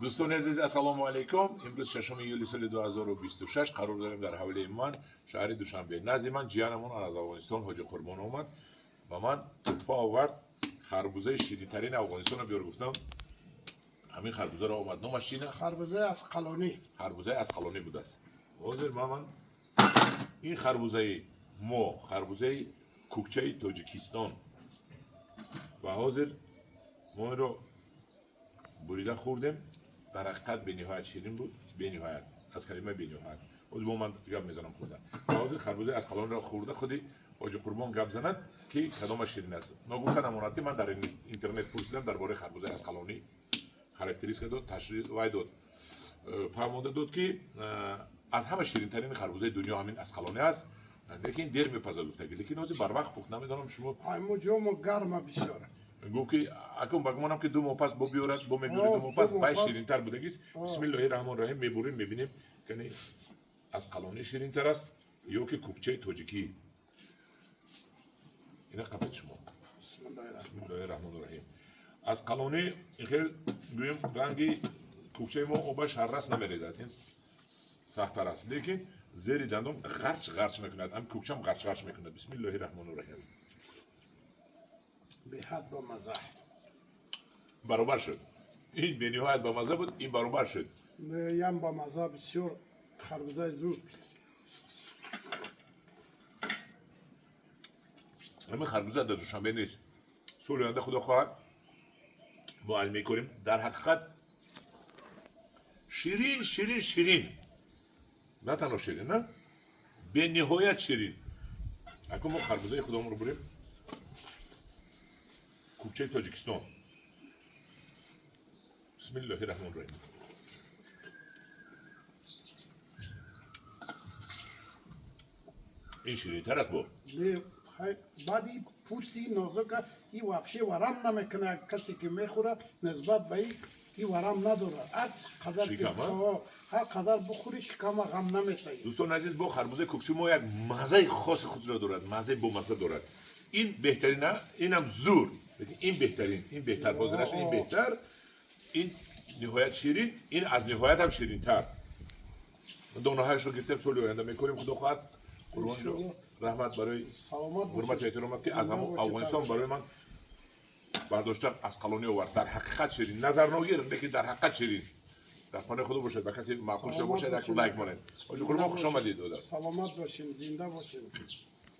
Дӯстони азиз, ассалому алайкум. Имрӯз 6 июли соли 2026 қарор дорем дар ҳавлии ман, шаҳри Душанбе. Назди ман ҷиянамон аз Афғонистон Ҳоҷи Қурбон омад ба ман тӯҳфа овард, харбузаи ширинтарини Афғонистонро биёр гуфтам. Ҳамин харбузаро омад. Номаш чӣ? Харбузаи Асқалонӣ. Харбузаи Асқалонӣ будааст. Ҳозир ман ин харбузаи мо, харбузаи кӯкчаи Тоҷикистон, ва ҳозир мо инро бурида хӯрдем. Дар ҳақиқат бениҳоят ширин буд, бениҳоят, аз калимаи бениҳоят. Ҳозир бо ман гап мезанам хӯрда. Ва ҳозир харбузаи Асқалонро хӯрда худи Ҳоҷи Қурбон гап занад, ки кадомаш ширин аст. Ногуфта намонад, ки ман дар интернет пурсидам дар бораи харбузаи Асқалонӣ, характеристика дод, ташрих вай дод, фаҳмонда дод, ки аз ҳама ширинтарин харбузаи дунё ҳамин Асқалонӣ аст, лекин дер мепазад гуфтаги, лекин ҳозир барвақт пухт. Намедонам, шумо Мо ҷомо гарма бисёр. Гуфт, ки акун ба гумонам, ки 2 моҳ пас бо биёрад, бо мебиёрад, 2 моҳ пас вай ширинтар будагист. Бисмиллоҳи раҳмони раҳим, мебурем, мебинем, кани Асқалонӣ ширинтар аст ё ки кӯкчаи тоҷикӣ. Ина қапед шумо. Бисмиллоҳи раҳмони раҳим. Асқалонӣ хел гӯем, ранги кӯкчаи мо обаш ҳаррас намерезад, ин сахттар аст, лекин зери дандон ғарч ғарч мекунад. Ам кӯкчам ғарч ғарч мекунад. Бисмиллоҳи раҳмони раҳим. Беҳад бамаза. Баробар шуд. Ин бениҳоят бамаза буд, ин баробар шуд. Ям бамаза, бисёр харбузаи зуд. Ҳамин харбуза дар Душанбе нест. Соли оянда, худо хоҳад, мо ҳал мекунем. Дар ҳақиқат ширин, ширин, ширин, на танҳо ширин, на, бениҳоят ширин. Акун мо харбузаи худомонро бурем, кӯкчаи Тоҷикистон. Бисмиллоҳи раҳмони раҳим. Ин ширинтар аст бо. Баъди пӯсти нозука и вообще варам намекунад. Касе ки мехӯрад, нисбат ба и варам надорад. Ҳар қадар ҳар қадар бихӯри, шикама ғам наметаи. Дӯстони азиз, бо харбузаи кӯкчи мо як маззаи хоси худро дорад, маззаи бомазза дорад. Ин беҳтарин, инам зур, ин беҳтарин, ин беҳтар, ҳозираш ин беҳтар. Ин ниҳоят ширин, ин аз ниҳоят ҳам ширинтар. Донаҳояшро гирифтем, соли оянда мекунем, худо хоҳад. Қурбонҷо, раҳмат барои ҳурмату эҳтиромат, ки аз ҳамон Афғонистон барои ман бардошта Асқалонӣ овард. Дар ҳақиқат ширин, назарногир, лекин дар ҳақиқат ширин. Дар хонаи худо бошед. Ба касе маъқул шуда бошад, як лайк монед. Ҳоҷи Қурбон, хуш омадед, додар. Саломат бошем, зинда бошем.